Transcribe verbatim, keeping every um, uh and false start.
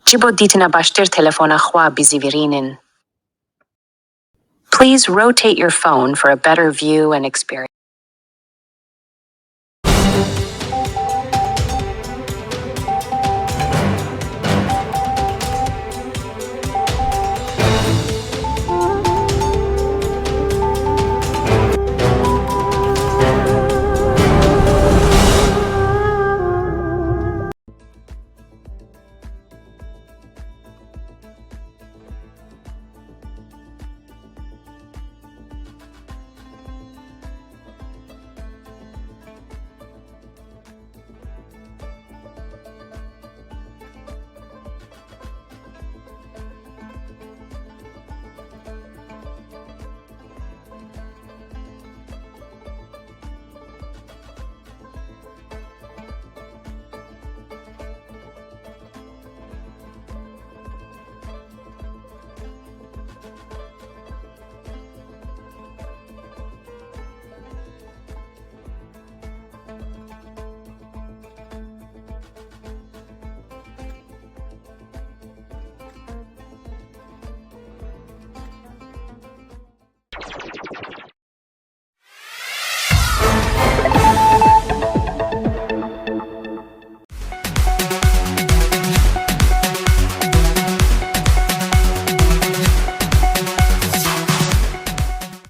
Ji bo dîtina baştir telefona xwe bizîvirînin. Please rotate your phone for a better view and experience.